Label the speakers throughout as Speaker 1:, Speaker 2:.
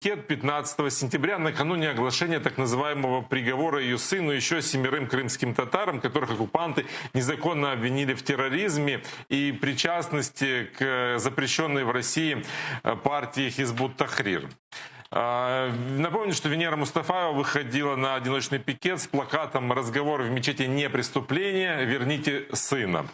Speaker 1: пикет 15 сентября накануне оглашения так называемого приговора ее сыну еще семерым крымским татарам, которых оккупанты незаконно обвинили в терроризме и причастности к запрещенной в России партии Хизбут Тахрир. Напомню, что Венера Мустафаева выходила на одиночный пикет с плакатом «Разговор в мечети не преступление, верните сына».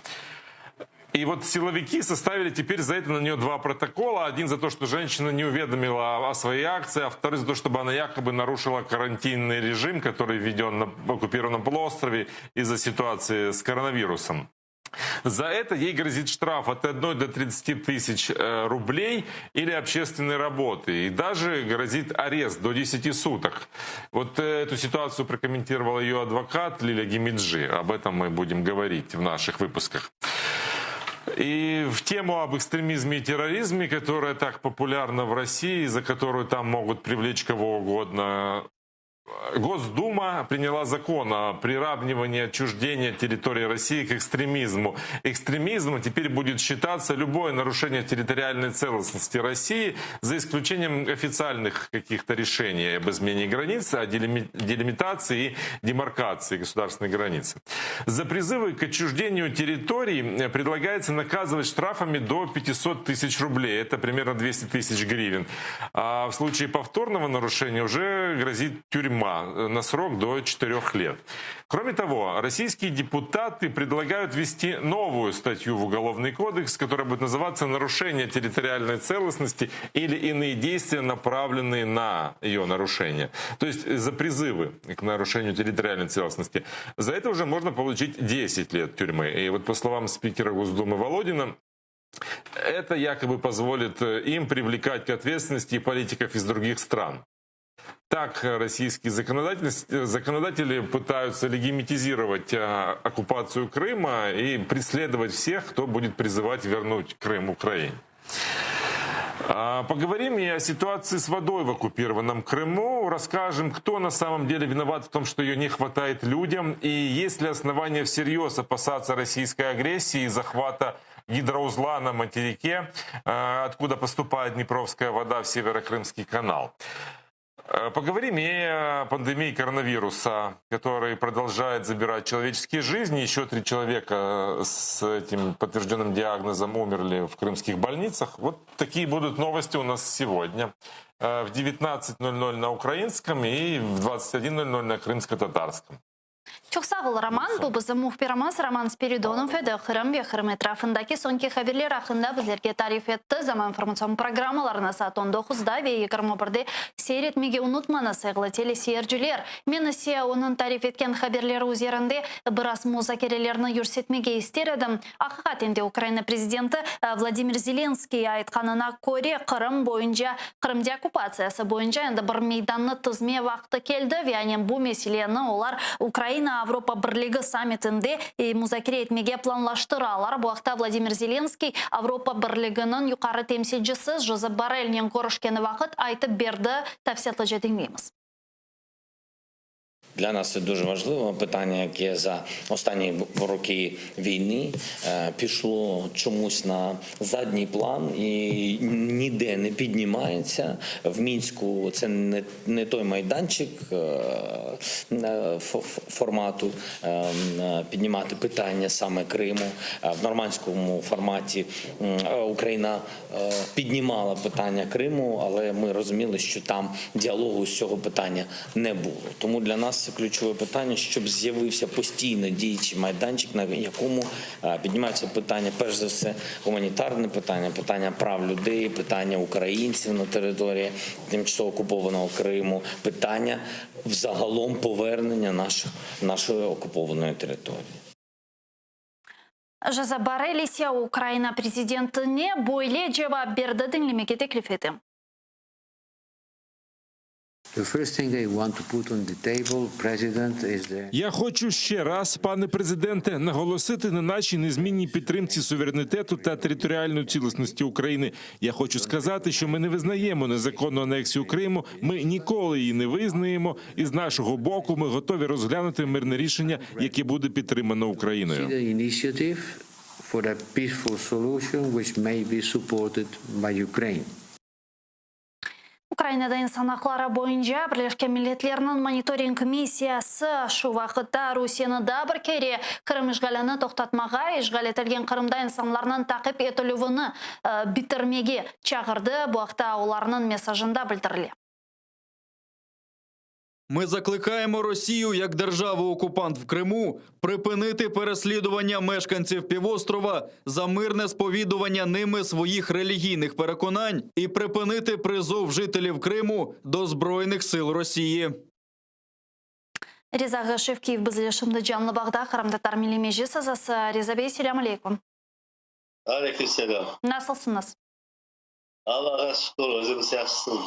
Speaker 1: И вот силовики составили теперь за это на нее два протокола. Один за то, что женщина не уведомила о своей акции, а второй за то, чтобы она якобы нарушила карантинный режим, который введен на оккупированном полуострове из-за ситуации с коронавирусом. За это ей грозит штраф от 1 до 30 тысяч рублей или общественной работы. И даже грозит арест до 10 суток. Вот эту ситуацию прокомментировал ее адвокат Лиля Гемиджи. Об этом мы будем говорить в наших выпусках. И в тему об экстремизме и терроризме, которая так популярна в России, за которую там могут привлечь кого угодно, Госдума приняла закон о приравнивании отчуждения территории России к экстремизму. Экстремизмом теперь будет считаться любое нарушение территориальной целостности России, за исключением официальных каких-то решений об изменении границы, о делимитации и демаркации государственной границы. За призывы к отчуждению территорий предлагается наказывать штрафами до 500 тысяч рублей. Это примерно 200 тысяч гривен. А в случае повторного нарушения уже грозит тюрьма на срок до 4 лет. Кроме того, российские депутаты предлагают ввести новую статью в Уголовный кодекс, которая будет называться «Нарушение территориальной целостности или иные действия, направленные на ее нарушение». То есть за призывы к нарушению территориальной целостности. За это уже можно получить 10 лет тюрьмы. И вот по словам спикера Госдумы Володина, это якобы позволит им привлекать к ответственности и политиков из других стран. Так российские законодатели пытаются легитимизировать оккупацию Крыма и преследовать всех, кто будет призывать вернуть Крым Украине. Поговорим и о ситуации с водой в оккупированном Крыму. Расскажем, кто на самом деле виноват в том, что ее не хватает людям, и есть ли основания всерьез опасаться российской агрессии и захвата гидроузла на материке, откуда поступает Днепровская вода в Северокрымский канал. Поговорим и о пандемии коронавируса, который продолжает забирать человеческие жизни. Еще 3 человека с этим подтвержденным диагнозом умерли в крымских больницах. Вот такие будут новости у нас сегодня. В 19:00 на украинском и в 21:00 на крымско-татарском.
Speaker 2: Çoq sağ ol, Roman. Bu bizim mühbirimiz Roman Spiridonov edi. Qırım ve Qırım etrafındaki soñki haberler aqqında bizlerge tarif etti. Zaman informatsion programmalarını saat 19-da ve 21-de seyir etmege unutmañız, sayğılı teleseyirciler. Men ise onıñ tarif etken haberleri üzerinde biraz muzakerelerni yürsetmege ister edim. Aqiqaten de Ukraina prezidenti Vladimir Zelenskiy aytqanına köre, Qırım boyunca, Qırım deokkupatsiyası boyunca endi bir meydannı tizme vaqtı keldi ve anen bu meseleni olar Ukraina Avropa Birligi sammitinde muzakere etmege planlaştıralar. Bu aqta Vladimir Zelenskiy Avropa Birliginiñ yuqarı temsilcisi Josep Borrellnen körüşkeni vaqıt aytıp berdi. Tafsilâtlıca diñleymiz.
Speaker 3: Для нас це дуже важливе питання, яке за останні роки війни пішло чомусь на задній план і ніде не піднімається. В Мінську це не той майданчик формату піднімати питання саме Криму. В нормандському форматі Україна піднімала питання Криму, але ми розуміли, що там діалогу з цього питання не було. Тому для нас це ключове питання, щоб з'явився постійно діючий майданчик, на якому піднімаються питання, перш за все, гуманітарне питання, питання прав людей, питання українців на території тимчасово окупованого Криму, питання взагалом повернення нашої окупованої території.
Speaker 2: Josep Borrell ise Ukraina prezidentine böyle cevap berdi, diñlemege teklif etem.
Speaker 4: The first thing I want to put on the table, President, is the
Speaker 1: Я хочу ще раз, пане президенте, наголосити на нашій незмінній підтримці суверенітету та територіальної цілісності України. Я хочу сказати, що ми не визнаємо незаконну анексію Криму, ми ніколи її не визнаємо, і з нашого боку ми готові розглянути мирне рішення, яке буде підтримано Україною.
Speaker 4: the initiative for a peaceful solution which may be supported by Ukraine.
Speaker 2: Ukrainada insan aqları boyunca Birleşken Milletlerniñ monitoring missiyası şu vaqıtta Rusiyeni daa bir kere Qırım işğalini toqtatmağa, işğal etilgen Qırımda insanlarnıñ taqip etilüvini bitirmege çağırdı. Bu aqta olarnıñ mesajında bildirile.
Speaker 5: Ми закликаємо Росію як державу-окупант в Криму припинити переслідування мешканців півострова за мирне сповідування ними своїх релігійних переконань і припинити призов жителів Криму до Збройних сил Росії.
Speaker 2: Riza Şevkiyev bizle şimdi canlı bağda, Qırımtatar Milliy Meclis azası. Riza bey, selâm aleyküm.
Speaker 6: Aleyküm selâm.
Speaker 2: Nasılsıñız?
Speaker 6: Allahqa şükür, özüñiz yahşısıñ.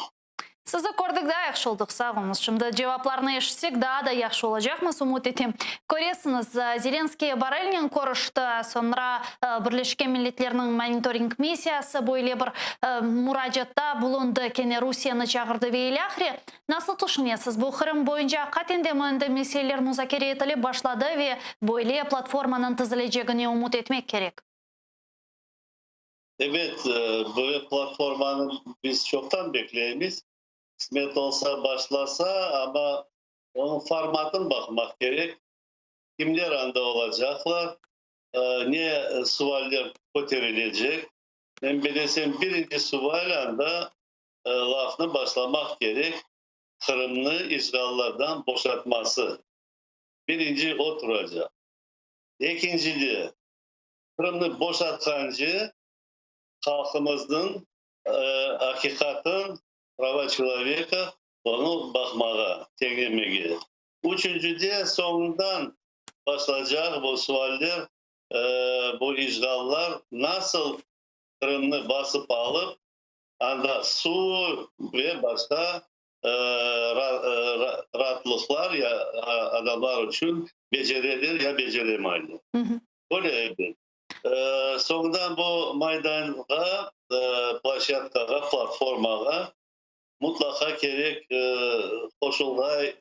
Speaker 2: Sizni kördik daa yahşı oldıq, sağ oluñız. Şimdi cevaplarnı eşitsek, daa da yahşı olacaqmız, ümüt etem. Köresiñiz, Zelenskiy Borrellnen körüşti, soñra Birleşken Milletlerniñ monitoring missiyası böyle bir muracaatta bulundı, kene Rusiyeni çağırdı ve ilâhre. Nasıl tüşünesiz, bu Qırım boyunca aqiqaten de endi meseleler muzakere etilip başladı ve böyle platformanıñ tizilecegine ümüt etmek kerek?
Speaker 6: Evet, böyle platformanı biz çoqtan bekleymiz. Qısmet olsa, başlasa, amma onıñ formatın baqmaq kerek. Kimler anda olacaqlar, ne sualler köterilecek. Men bilesem, birinci sual anda lafnı başlamaq kerek, Qırımnı işğallardan boşatması. Birinci o turacaq. Ekincide, Qırımnı boşatqance halqımıznıñ aqiqatın, права человека, onı baqmağa, teñemege. Üçüncide, soñundan başlaycaq bu sualler, bu işğallar nasıl Qırımnı basıp alıp, anda suv ve başqa raatlıqlar ya adamlar içün becereler ya beceremaylar. Böyle edi. Soñundan bu maydanğa, ploşçadkağa, platformağa mutlaqa kerek qoşulğay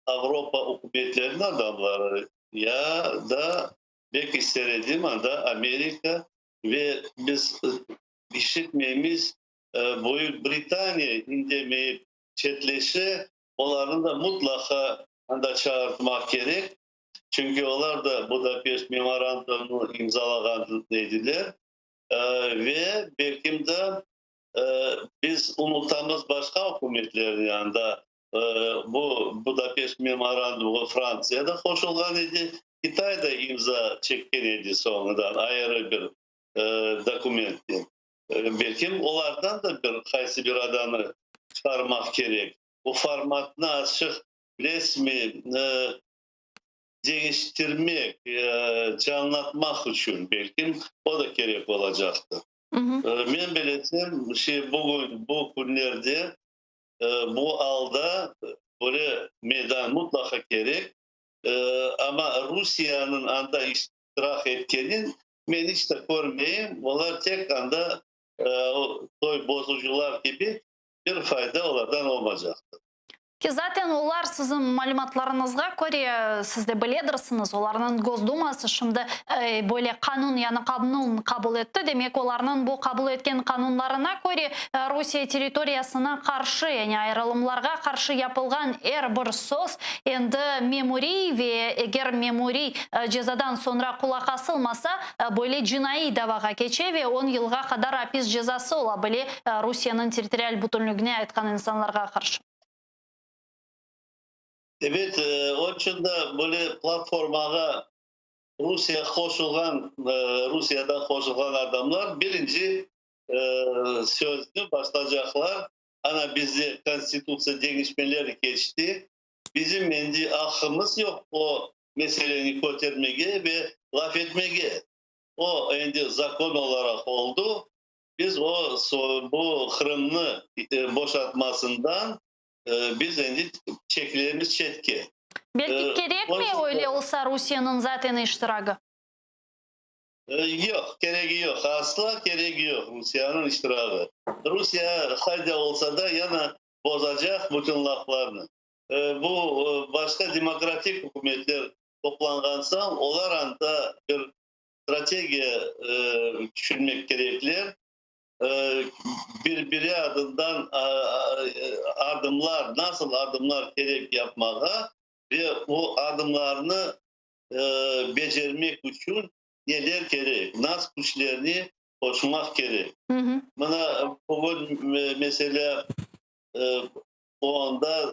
Speaker 6: Avropa ükümetleriniñ adamları ya da bek ister edim anda Amerika ve biz işitmeymiz, Büyük Britaniya indemeyip çetleşe, olarnı da mutlaqa anda çağırtmaq kerek, çünki olar da Budapeşt memorandumını imzalağan ediler ve belkim de biz unutamız başqa ükümetlerni anda bu Budapeşt memorandumğa Frantsiya da qoşulğan edi, Kitay da imza çekken edi soñundan ayrı bir dokumentte. Belkim olardan da bir qaysı bir adamı çıqarmaq kerek. Bu formatnı azçıq resmi deñiştirmek, canlatmaq içün belkim o da kerek olacaqtır. Men bilesem, şey, bugün, bu künlerde, bu alda böyle meydan mutlaqa kerek, amma Rusiyeniñ anda iştirak etkenin men iç de körmeyim, olar tek anda toy bozucılar kibi, bir fayda olardan olmaycaqtır.
Speaker 2: Ki zaten olar, siziñ malümatlarıñızğa köre, siz de biledirsiñiz, olarnıñ Gosduması şimdi böyle qanun, yani qanun qabul etti, demek olarnıñ bu qabul etken qanunlarına köre Rusiye territoriyasına qarşı, yani ayırılımlarğa qarşı yapılğan er bir söz endi memuriy ve eger memuriy cezadan soñra qulaq asılmasa, böyle cinaiy davağa keçe ve 10 yılğa qadar apis cezası ola bile Rusiyeniñ territorial bütünligine aytqan insanlarğa qarşı.
Speaker 6: Evet, onıñ içün de böyle platformağa Rusiye qoşulğan, Rusiyeden qoşulğan adamlar birinci sözni başlaycaqlar. Ana bizde konstitutsiya deñişmeleri keçti. Bizim endi aqqımız yoq o meseleni kötermege ve laf etmege. O endi zakon olaraq oldı. Biz o bu Qırımnı boşatmasından biz endi çekilemiz çetke.
Speaker 2: Belki kerekmi öyle olsa Rusiyeniñ zaten iştiragi?
Speaker 6: Yoq, keregi yoq, asla keregi yoq Rusiyeniñ iştiragi. Rusiye qayda olsa da yana bozacaq bütün laflarnı. Bu başqa demokratik ükümetler toplanğan soñ, olar anda bir strategiya tüşünmek kerekler. Bir-biri adından adımlar, nasıl adımlar kerek yapmağa ve o adımlarnı becermek içün neler kerek, nas küçlerni qoşmaq kerek. Mına, bugün, meselâ, onda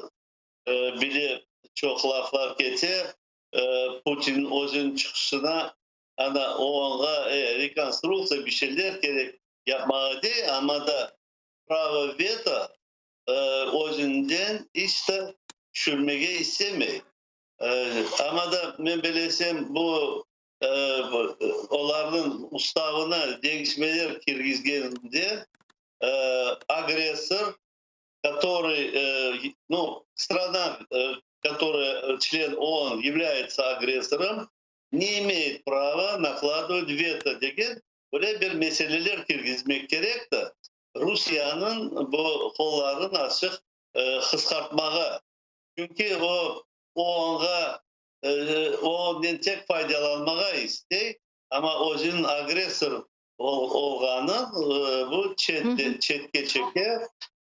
Speaker 6: bile çoq laflar kete, Putin özüniñ çıqışına, ana, oña rekonstruktsiya, bir şeyler kerek yapmağa dey, amma da pravo veto özünden iç de tüşürmege istemey. Amma da men bilesem, bu olarnıñ ustavına deñişmeler kirgizgeninde agressor, kotorıy, nu, strana, kotoraya çlen OON yavlâyetsa agressorom, ne imeyet prava nakladovat veto degen böyle bir meseleler kirgizmek kerek de, Rusiyanıñ bu qollarını azçıq qısqartmağa. Çünki o, OONğa OONnen tek faydalanmağa istey, amma özüniñ agressor olğanı bu çetke çeke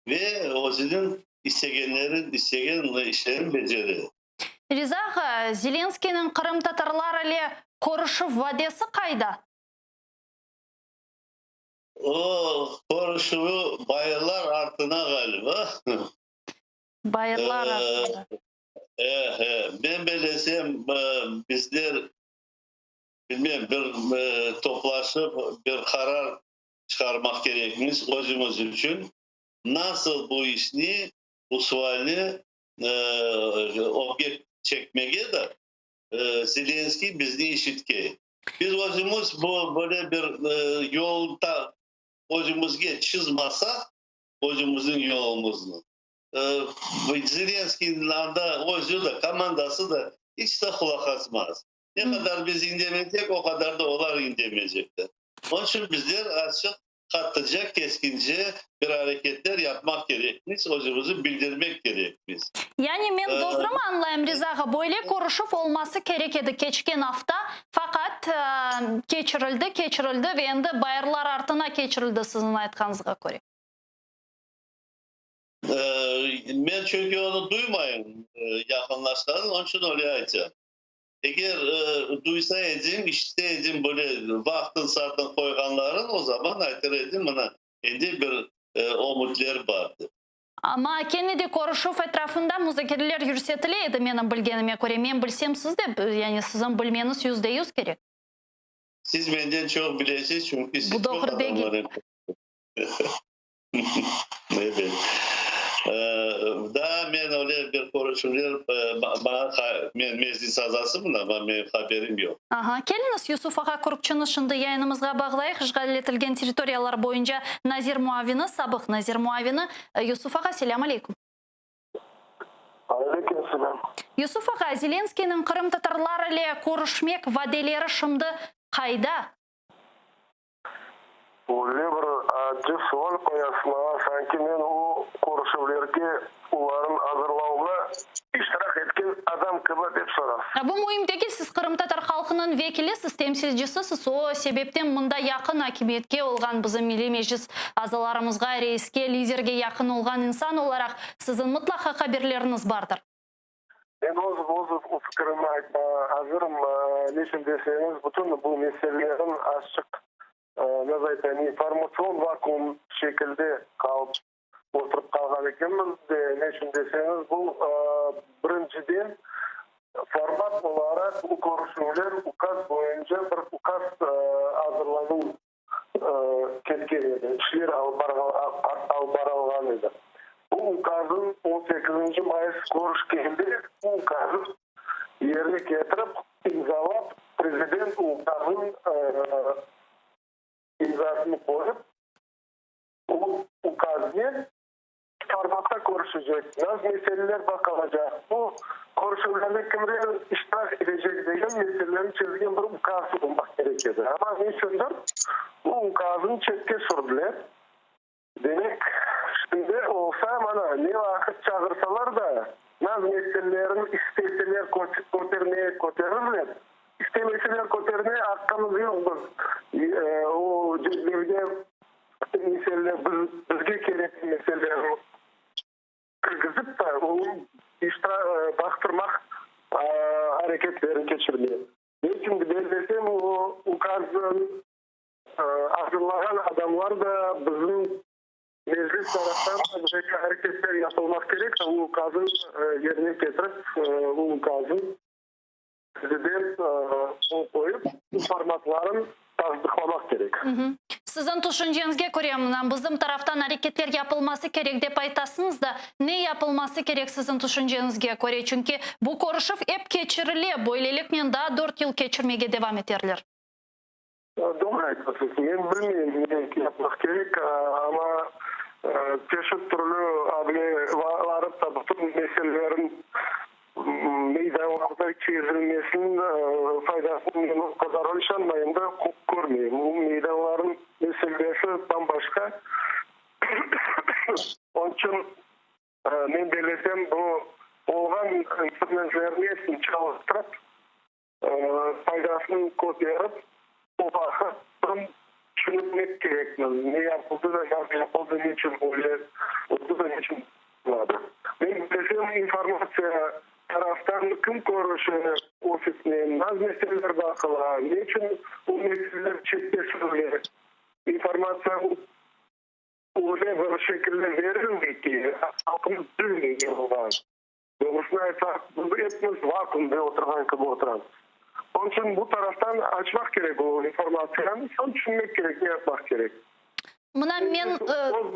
Speaker 6: ve özüniñ istegenlerin, istegen işlerini becere.
Speaker 2: Riza ağa, Zelenskıynıñ qırımtatarlar ile körüşüv vadesi qayda?
Speaker 6: O körüşüvi bayırlar artına ğaliba.
Speaker 2: Bayırlar artında.
Speaker 6: E, e, men belesem, bizler, bilmem, bir toplaşıp, bir qarar çıqarmaq kerekmiz özümiz içün, nasıl bu işni, bu sualni ögge çekmege de, Zelenskiy bizni işitkey. Biz özümiz bu böyle bir yol özümizge çızmasaq, özümizniñ yolumıznı, Zelenskiyniñ anda özü de, komandası da iç de qulaq asmaz. Ne qadar biz indemesek, o qadar da olar indemeycekler. Onıñ içün bizler azçıq qattıca, keskince bir areketler yapmaq kerekmiz, özümizni bildirmek kerekmiz.
Speaker 2: Yani men doğrumı añlayım, Riza ağa, böyle körüşüv olması kerek edi keçken afta, faqat keçirildi, keçirildi ve endi bayırlar artına keçirildi siziñ aytqanıñızğa köre.
Speaker 6: Men çünki onı duymayım yaqınlaşqanın, onıñ içün öyle aytam. Eger duysa edim, işitse edim böyle vaqtın-saatın qoyğanların, o zaman aytır edim, mına, endi bir ümütler bar dep.
Speaker 2: Amma kene de körüşüv etrafında muzakereler yürsetile edi, menim bilgenime köre. Men bilsem, siz de, yani siziñ bilmeñiz 100% kerek.
Speaker 6: Siz menden çoq bilesiz, çünki siz
Speaker 2: Bu
Speaker 6: çoq
Speaker 2: doğru degil.
Speaker 6: adamlarnen Ebet. Daa men öyle bir körüşüvler, maña, men Meclis azasımın, amma menim haberim yoq.
Speaker 2: Aha, keliñiz, Yusuf ağa Kürkçini şimdi yayınımızğa bağlayıq, işğal etilgen territoriyalar boyunca nazir muavini, sabıq nazir muavini. Yusuf ağa, selâm aleyküm.
Speaker 7: Aleyküm selâm.
Speaker 2: Yusuf ağa, Zelenskıynıñ qırımtatarlar ile körüşmek vadeleri şimdi qayda?
Speaker 7: Öyle bir acı sual qoyasız maña, sanki men o körüşüvlerge, olarnıñ azırlavına iştirak etken adam kibi, dep sorasız.
Speaker 2: Bu müim degil, siz qırımtatar halqınıñ vekilisiz, temsilcisisiz, o sebepten mında yaqın akimiyetke olğan bizim Milliy Meclis azalarımızğa, reiske, liderge yaqın olğan insan olaraq siziñ mıtlaqa haberleriñiz bardır.
Speaker 7: Men öz öz fikirimni aytmağa azırım. Neçün deseñiz, bütün bu meselelerin azçıq, nasıl aytayım, informatsion vakuum şekilde qalıp oturıp qalğan ekenmiz de. Neçün deseñiz, bu, birinciden, format olaraq bu körüşüvler ukaz boyunca bir ukaz azırlanuv ketken edi, işler alıp barılğan edi. Bu ukazın on sekizinci mayıs körüşkende bu ukazı yerine ketirip, imzalap, prezident ukazın imzasını qoyıp, o ukaznen Formatta körüşecek, naz meseleler baqılacaq, bu körüşüvlerde kimler iştirak etecek degen meselelerni çezgen bir ukaz olmaq kerek edi. Amma neçündir bu ukaznı çetke sürdiler. Demek, şimdi olsa, mana, ne vaqıt çağırsalar da, naz meselelerini isteseler kötermeye köterirler, istemeseler kötermeye aqqımız yoq biz o cedvelge meseleler. Baqtırmaq areketlerini keçirme. Ne içün bellesem, o ukaznı azırlağan adamlar da bizim Meclis taraftan böyle areketler yapılmaq kerek, o ukaznı yerine ketirip, o ukaznı prezident qol qoyıp, bu formatlarını tasdıqlamaq kerek.
Speaker 2: Siziñ tüşünceñizge köre, mına bizim taraftan areketler yapılması kerek dep aytasıñız da, ne yapılması kerek siziñ tüşünceñizge köre? Çünki bu körüşüv ep keçirile, böyleliknen daa dört yıl keçirmege devam eterler.
Speaker 7: Doğru aytasız. Men bilmeyim ne yapmaq kerek, amma çeşit türlü able varıp da bütün meselelerin meydanlarda çezilmesiniñ faydasını men o qadar işanmayım da, körmeyim. Bu meydanlarnıñ meselesi bam-başqa. Onıñ içün men bellesem, bu olğan instrumentlerni epsini çalıştırıp, faydasını köterip, o vaqıt tam tüşünmek kerekmiz, ne yapıldı da, nasıl yapıldı, neçün öyle oldı da, neçün olmadı. Men bilsem, informatsiya taraftan kim körüşe ofisnen, naz meseleler baqıla, neçün o meseleler çetke sürüle, informatsiya öyle bir şekilde berilmey ki, halqımız bilmey ne olğanını. Doğrusını aytsaq, biz epimiz vakuumda oturğan kibi oturamız. Onıñ içün bu taraftan açmaq kerek o informatsiyanı, soñ tüşünmek kerek, ne yapmaq kerek.
Speaker 2: Mına men.
Speaker 7: Öz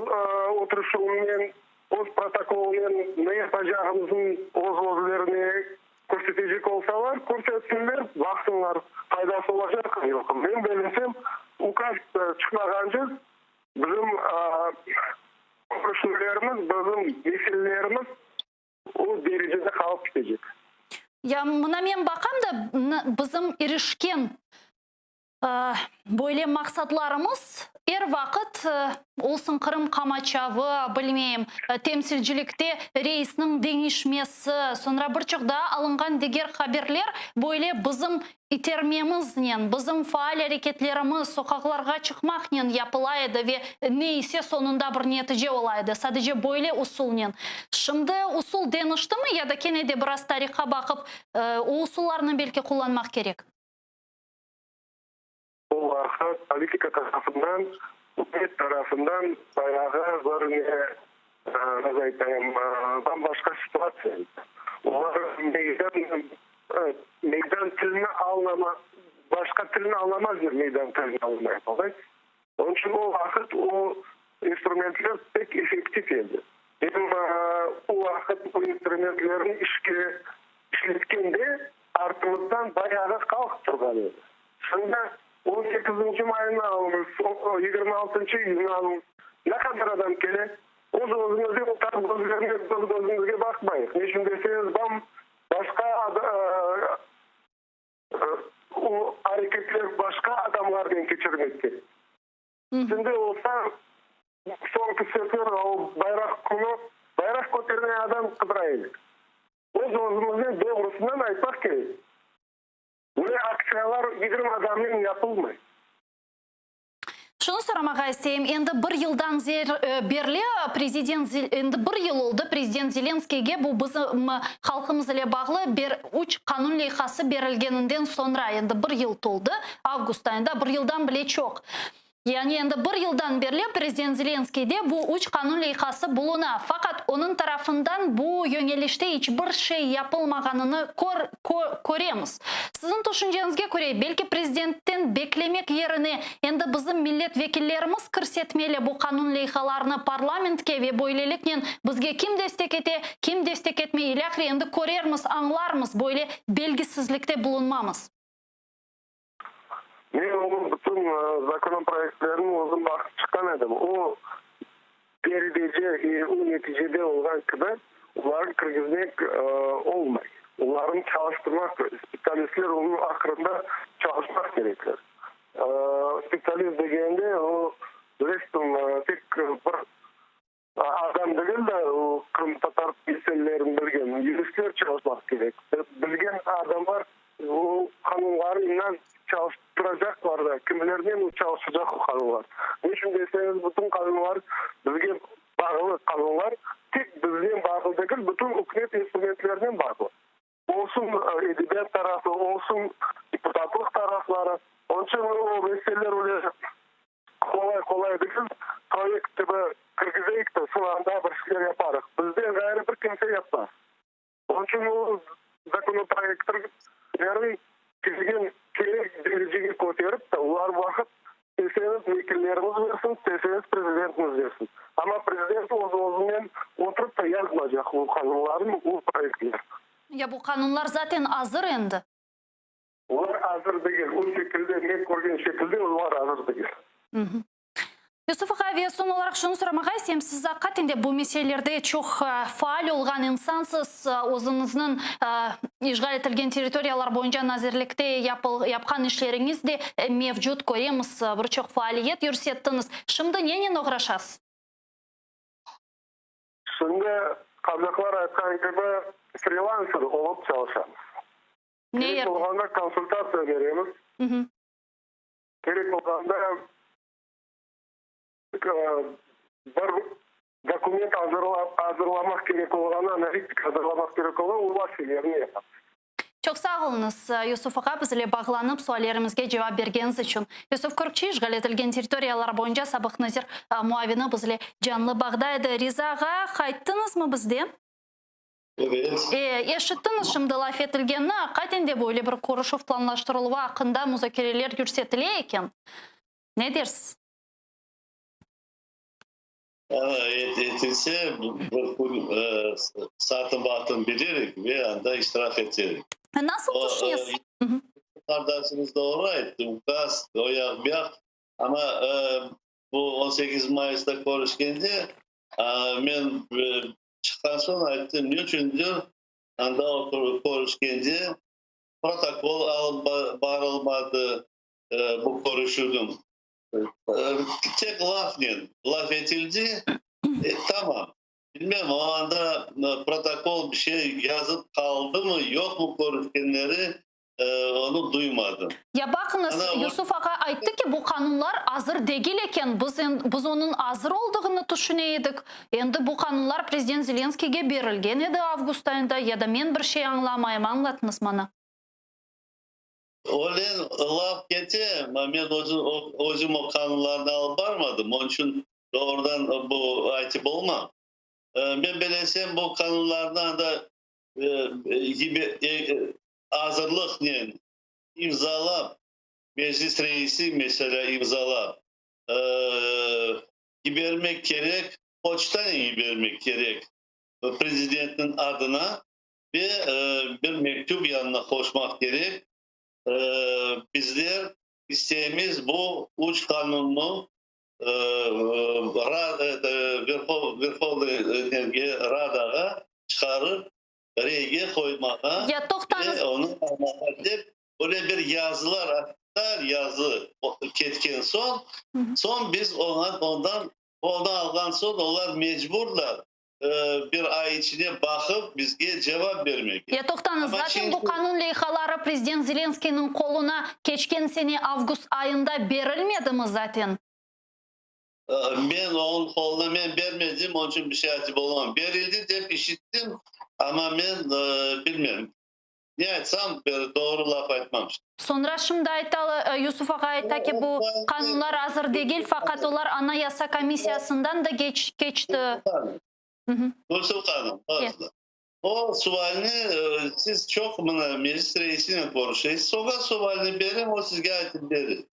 Speaker 7: oturışuvınen, öz protokolınen ne yapacağımıznı öz-özlerine körsetecek olsalar, körsetsinler, baqsınlar, faydası olacaqmı, yoqmı. Men bellesem, ukaz çıqmağance bizim körüşüvlerimiz, bizim meselelerimiz o derecede qalıp ketecek.
Speaker 2: Ya mına men baqam da, bizim irişken böyle maqsatlarımız er vaqıt, olsun Qırım qamaçavı, bilmeyim, temsilcilikte reisniñ deñişmesi, soñra bir çoq daa alınğan diger haberler böyle bizim İtermemiznen, bizim faal areketlerimiz, soqaqlarğa çıqmaqnen yapıla edi ve ne ise soñunda bir netice ola edi, sadece böyle usulnen. Şimdi usul deñiştimi ya da kene de biraz tarihqa baqıp, o usullarnı belki qullanmaq kerek?
Speaker 7: O vaqıt politika tarafından, ükümet tarafından bayağı bir ne, nasıl aytayım, bam-başqa situatsiya edi. Olar meydan, meydan tilini añlama, başqa tilni añlamazlar meydan tilini añlamayıp, alay. Onıñ içün o vaqıt o instrumentler pek effektiv edi. Em o vaqıt o instrumentlerni işke işletkende artımızdan bayağı halq turğan edi. Şimdi on sekizinci maynı alıñız, 26 iyünni alıñız, ne qadar adam kele? Öz özümizge utanıp közlerine, öz közümizge baqmayıq. Ne içün deseñiz, bam başqa o areketler başqa adamlarnen keçirmek kerek. Şimdi olsa, soñki sefer o bayraq künü bayraq kötermegen adam qıdıra edik. Öz özümiznen doğrusından aytmaq kerek. Böyle aktsiyalar 20 adamnen yapılmay.
Speaker 2: Şunı soramağa isteyim, endi bir yıldan berli prezident, endi bir yıl oldı, prezident Zelenskiyge bu bizim halqımız ile bağlı bir üç qanun leyhası berilgeninden soñra, endi bir yıl toldı, avgust ayında, bir yıldan bile çoq. Yani endi bir yıldan berli prezident Zelenskiyde bu üç qanun leyhası buluna, faqat onıñ tarafından bu yöñelişte iç bir şey yapılmağanını köremiz. Siziñ tüşünceñizge köre, belki prezidentten beklemek yerine endi bizim millet vekillerimiz kirsetmeli bu qanun leyhalarını parlamentke ve böyleliknen bizge kim destek ete, kim destek etmey ilâhre endi körermiz, añlarmız, böyle belgisizlikte bulunmamız.
Speaker 7: Men onıñ bütün zakonoproyektlerini özüm baqıp çıqqan edim. O derecede, o neticede olğan kibi, olarnı kirgizmek olmay. Olarnı çalıştırmaq, spetsialistler onıñ aqrında çalışmaq kerekler. Spetsialist degende, o, bilesiñ, tek bir Adam degil de, o qırımtatar meselelerini bilgen yuristler çalışmaq kerek. Bilgen adamlar o qanunları inan çalıştıracaqlar da, kimlernen o çalışacaq o qanunlar. Ne içün deseñiz, bütün qanunlar bizge bağlı qanunlar, tek bizden. meclisnen bağlı degil, bütün ükümet instrumentlerinen bağlı. Olsun edebiyat tarafı, olsun deputatlıq tarafları. Onıñ içün o meseleler öyle qolay-qolay degil. Proyekt kibi kirgizeyik de, soñ anda bir şeyler yaparıq. Bizden ğayrı bir kimse yapmaz. Onıñ içün o zakonoproyektlerni kelgen kerek derecege köterip de, olar vaqıt isteseñiz vekillerimiz bersin, isteseñiz prezidentimiz bersin. Amma prezident öz-özünen oturıp da yazmaycaq o qanunlarnı, o proyektlerni.
Speaker 2: Ya bu qanunlar zaten azır endi.
Speaker 7: Olar azır degil. O şekilde, men körgen şekilde olar azır degil.
Speaker 2: Yusuf ağa, ve soñ olaraq şunı soramağa isteyim, siz aqiqaten de bu meselelerde çoq faal olğan insansız, özüñizniñ işğal etilgen territoriyalar boyunca nazirlikte yapqan işleriñiz de mevcut, köremiz, bir çoq faaliyet yürsettiñiz. Şimdi nenen oğraşasız?
Speaker 7: Şimdi, qazaqlar aytqan kibi, frilanser olıp çalışamız.
Speaker 2: Ne
Speaker 7: Kerek
Speaker 2: yerde?
Speaker 7: olğanda konsultatsiya beremiz. Kerek olğanda bir dokument azırlamaq kerek olğanı, analitika azırlamaq kerek olğanı, olar şeylerni yapamız.
Speaker 2: Çoq sağ oluñız, Yusuf ağa, biz ile bağlanıp, suallerimizge cevap bergeniñiz içün. Yusuf Kürkçi, işğal etilgen territoriyalar boyunca sabıq nazir muavini biz ile canlı bağda edi. Riza ağa, qayttıñızmı bizde?
Speaker 6: Evet.
Speaker 2: E, eşittiñiz şimdi laf etilgenini, aqiqaten de böyle bir körüşüv planlaştırıluvı aqqında muzakereler yürsetile eken. Ne dersiz?
Speaker 6: Etilse, bir kün saatın vaqtın bilirik ve anda iştirak eterik.
Speaker 2: Nasıl tüşünesiz?
Speaker 6: Qardaşımız doğru ayttı, ukaz, o yaq, bu yaq, amma bu 18 mayısta körüşkende men çıqqan soñ ayttım, ne içündir anda oturıp körüşkende protokol alıp barılmadı bu körüşüvniñ. Tek lafnen laf etildi, tamam. Bilmem, o anda protokol bir şey yazıp qaldımı, yoqmı körüşkenleri, onı duymadım.
Speaker 2: Ya baqıñız, Yusuf ağa ayttı ki, bu qanunlar azır degil eken, biz biz onıñ azır oldığını tüşüne edik. Endi bu qanunlar prezident Zelenskiyge berilgen edi avgust ayında, ya da men bir şey añlamayım, añlatıñız maña.
Speaker 6: Öyle laf kete, amma men özüm o qanunlarnı alıp barmadım, onıñ içün doğrudan bu aytıp olmam. Men belesem, bu qanunlarnı anda azırlıqnen imzalap, Meclis reisi, meselâ, imzalap yibermek kerek, poçtanen yibermek kerek prezidentniñ adına ve bir mektüp yanına qoşmaq kerek, bizler isteymiz bu üç qanunnı Verhovnıy Radağa çıqarıp, reyge qoymağa
Speaker 2: Ya toqtañız.
Speaker 6: ve onı almağa dep, böyle bir yazılar, ofitsial yazı ketken soñ, soñ biz oña ondan onı alğan soñ olar mecburlar bir ay içine baqıp bizge cevap bermege.
Speaker 2: Ya toqtañız, zaten bu qanun leyhaları prezident Zelenskıynıñ qoluna keçken sene avgust ayında berilmedimi zaten?
Speaker 6: Men onıñ qoluna men bermedim, onıñ içün bir şey aytıp olamam. Berildi dep işittim, amma men bilmem. Ne aytsam, doğru laf aytmam.
Speaker 2: Soñra şimdi aytalı, Yusuf ağa ayta ki, bu qanunlar azır degil, faqat olar Anayasa komissiyasından da keçti.
Speaker 6: Gülsüm hanım, o sualni siz çoq mına Meclis reisinen körüşesiz, oña sualni beriñ, o sizge aytıp berir.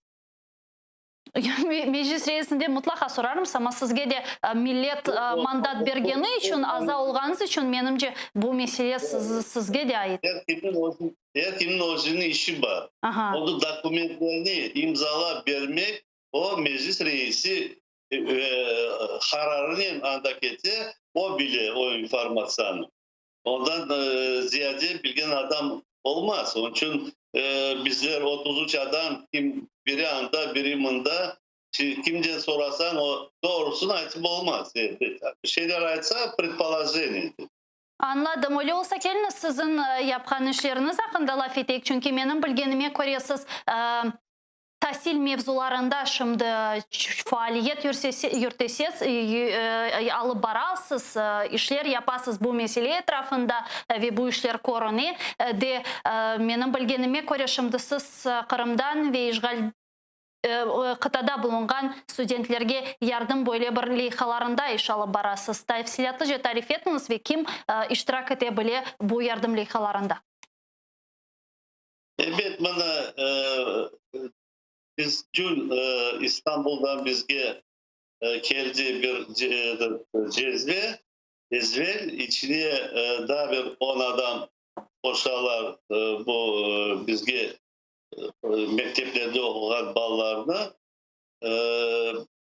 Speaker 2: Meclis reisinden mutlaqa sorarmız, amma sizge de millet mandat bergeni içün, aza olğanıñız içün, menimce, bu mesele sizge de ait.
Speaker 6: Er kimniñ özüniñ işi bar. Onıñ dokumentlerini imzalap bermek, o Meclis reisi qararınen anda kete, o bile o informatsiyanı. Ondan ziyade bilgen adam olmaz. Onıñ içün bizler 33 adam, kim biri anda, biri mında, kimden sorasañ, o doğrusını aytıp olmaz. Bir şeyler aytsa, predpolojeniye.
Speaker 2: Añladım. Öyle olsa, keliñiz, siziñ yapqan işleriñiz aqqında laf eteyik, çünki menim bilgenime köre, siz. tasil mevzularında şimdi faaliyet yürtesiz, alıp barasız, işler yapasız bu mesele etrafında ve bu işler körüne de. Menim bilgenime köre, şimdi siz Qırımdan ve işğal qıtada bulunğan studentlerge yardım böyle bir leyhalarında iş alıp barasız. Tafsilâtlıca tarif etiñiz ve kim iştirak ete bile bu yardım leyhalarında?
Speaker 6: Ebet, mına biz dün İstanbuldan bizge keldi bir cezve, cezvel, içine daa bir 10 adam qoşalar bu bizge mekteplerde oquğan balalarnı.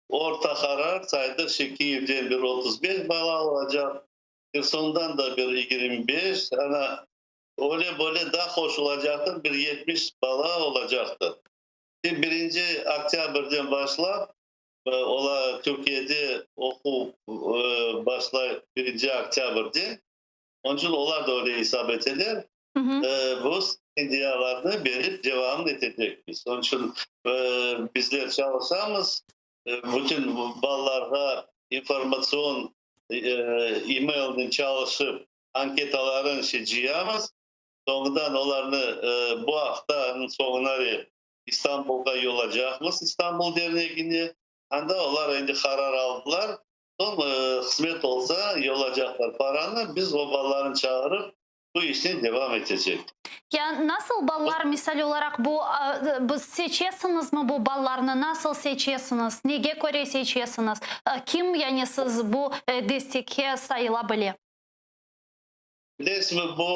Speaker 6: Orta qarar saydıq, şey, Kiyevden bir 35 bala olacaq, Hersondan da bir 25, ana öyle böyle da qoşulacaqtır, bir 70 bala olacaqtır. Birinci oktâbrden başlap, olar Türkiyede oquv başlay birinci oktâbrden, onıñ içün olar da öyle esap eteler. Bu stipendiyalarnı berip devam etecekmiz. Onıñ içün bizler çalışamız, bütün balalarğa informatsion e-mailnen çalışıp, anketalarını cıyamız. Soñundan olarnı bu aftanıñ soñuna İstanbulğa yollaycaqmız, İstanbul dernegine. Anda olar endi qarar aldılar. Soñ qısmet olsa, yollaycaqlar paranı. Biz o balalarnı çağırıp, bu işni devam etecek.
Speaker 2: Ya nasıl balalar, misal olaraq, bu biz seçesiñizmi bu balalarnı, nasıl seçesiñiz, nege köre seçesiñiz, kim yani siz bu destekke sayıla bile?
Speaker 6: Bilesizmi, bu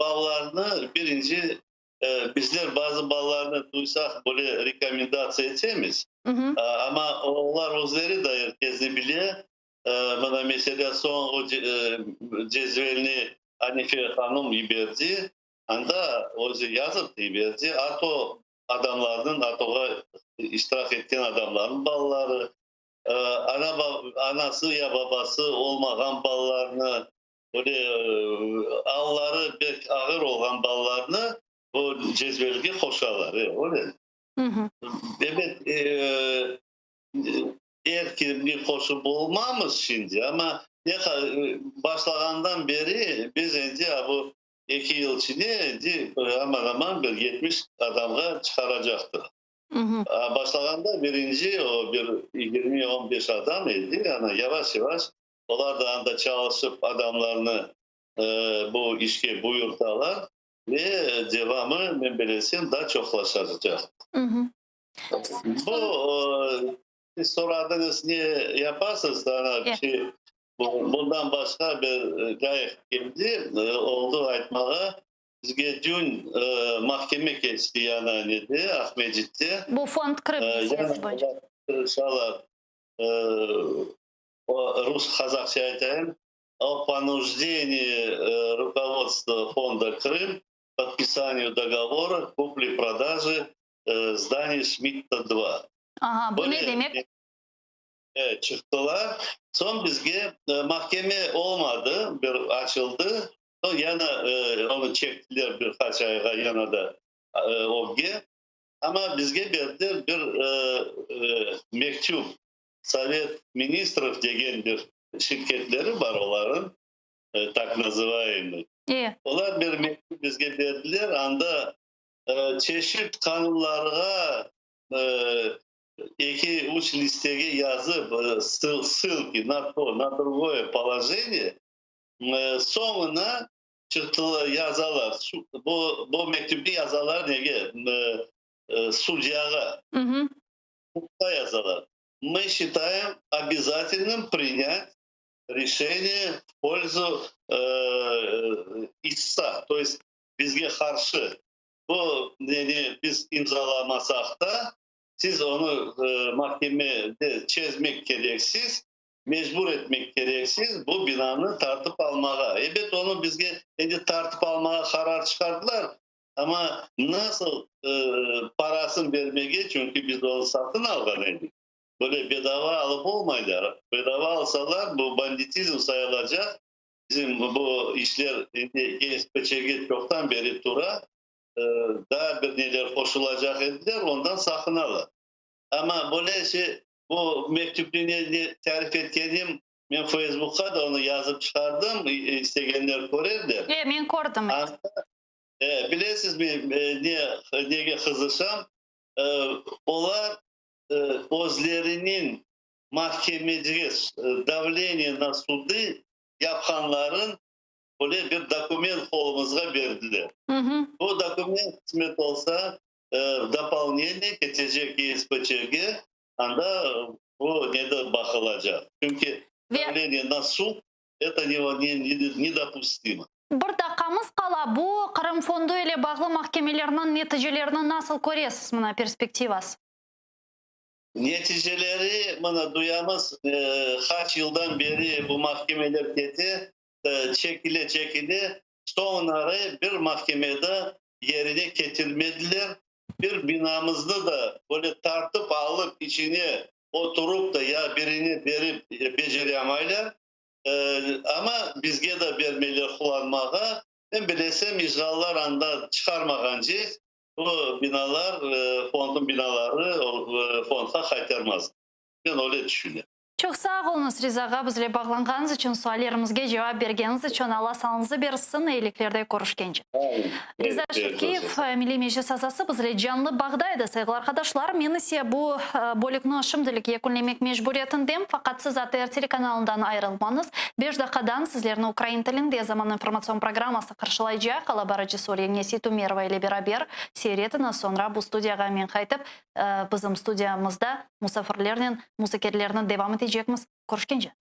Speaker 6: balalarnı birinci bizler bazı balalarnı duysaq, böyle rekomendatsiya etemiz. Amma olar özleri de er kesni bile. Mına, meselâ, soñğı cezvelni Anife hanım yiberdi. Anda özü yazıp yiberdi. ATO adamlarnıñ, ATOğa iştirak etken adamlarnıñ balaları, ana, anası ya babası olmağan balalarnı, böyle alları pek ağır olğan balalarnı bu cezvelge qoşalar. Öyle. Ebet, er kimge qoşıp olmamız şimdi, amma başlağandan beri biz endi bu 2 yıl içinde endi aman-aman bir 70 adamğa çıqaracaqtır. Başlağanda birinci o bir 20-15 adam edi, ana yavaş-yavaş olar da anda çalışıp adamlarnı bu işke buyurtalar ve devamı, men bilesem, daa çoqlaşacaq. Bu siz soradıñız, ne yapasız, ana bir şey, bundan başqa bir lâyıq keldi, oldu aytmağa. Bizge dün mahkeme keçti yana nede, Aqmescitte.
Speaker 2: Bu Fond Krım meselesi boyunca.
Speaker 6: Tırışalar, rus qazaqça aytayım, о понуждении руководства фонда Крым подписанию договора купли-продажи здания Шмидта 2.
Speaker 2: Aha, bu ne demek?
Speaker 6: Çıqtılar. Soñ bizge mahkeme olmadı, bir açıldı. Soñ yana onı çektiler bir qaç ayğa yana da ögge. Amma bizge berdiler bir mektüp. Sovet ministrov degen bir şirketleri bar olarnıñ, так называемый. Olar bir mektüp bizge berdiler, anda çeşit qanunlarğa 2-3 listege yazıp, ssılki на то, на другое положение, soñuna çıqtılar, yazalar. Bu mektüpni yazalar nege? Sudyağa. Yazalar. Мы считаем обязательным принять решение в пользу истца, то есть bizge qarşı. Bu neni biz imzalamasaq da, siz onı mahkemede çezmek kereksiz, mecbur etmek kereksiz bu binanı tartıp almağa. Ebet, onı bizge endi tartıp almağa qarar çıqardılar, amma nasıl parasını bermege, çünki biz onı satın alğan edik. Böyle bedava alıp olmaylar. Bedava alsalar, bu banditizm sayılacaq. Bizim bu işler GSPÇge çoqtan beri tura. Daa bir neler qoşulacaq ediler, ondan saqınalar. Amma böyle şey, bu mektüpni ne tarif etkenim, men Feysbukqa da onı yazıp çıqardım, istegenler körerler.
Speaker 2: E, men kördim.
Speaker 6: E, bilesizmi, ne, nege qızışam? Olar özleriniñ mahkemege davleniye na sudı yapqanların böyle bir dokument qolumızğa berdiler. Bu dokument qısmet olsa, v dopolneniye ketecek YSPÇge, anda bu nede baqılacaq. Çünki davleniye na sud, eto nedopustimo.
Speaker 2: Bir daqqamız qala, bu Qırım fondu ile bağlı mahkemelerniñ neticelerini nasıl köresiz, mına perspektivası?
Speaker 6: Neticeleri mına duyamız, qaç yıldan beri bu mahkemeler kete, çekile, çekile, soñları bir mahkemede yerine ketirmediler. Bir binamıznı da böyle tartıp alıp içine oturup da ya birine berip beceremaylar. Amma bizge de bermeyler qullanmağa. Men bilesem, işğallar anda çıqarmağance bu binalar, fondnıñ binaları fondqa qaytarmaz. Men öyle tüşünem.
Speaker 2: Çoq sağ oluñız, Riza ağa, bizle bağlanğanıñız içün, suallerimizge cevap bergeniñiz içün. Alla sağlıñızı bersin, eyiliklerde körüşkence. Riza Şevkiyev, Milliy Meclis azası, bizle canlı bağda edi. Sayğılı arqadaşlar, men ise bu bölükni şimdilik yekünlemek mecburiyetindem, faqat siz ATR telekanalından ayırılmañız. Beş daqqadan sizlerni ukrain tilinde Zaman informatsion programması qarşılaycaq. Ala barıcı Sorya Seytumerova ile beraber seyir etiñiz. Soñra bu studiyağa men qaytıp, bizim studiyamızda musafirlernen muzakerelerni devam etecekmiz. Körüşkence!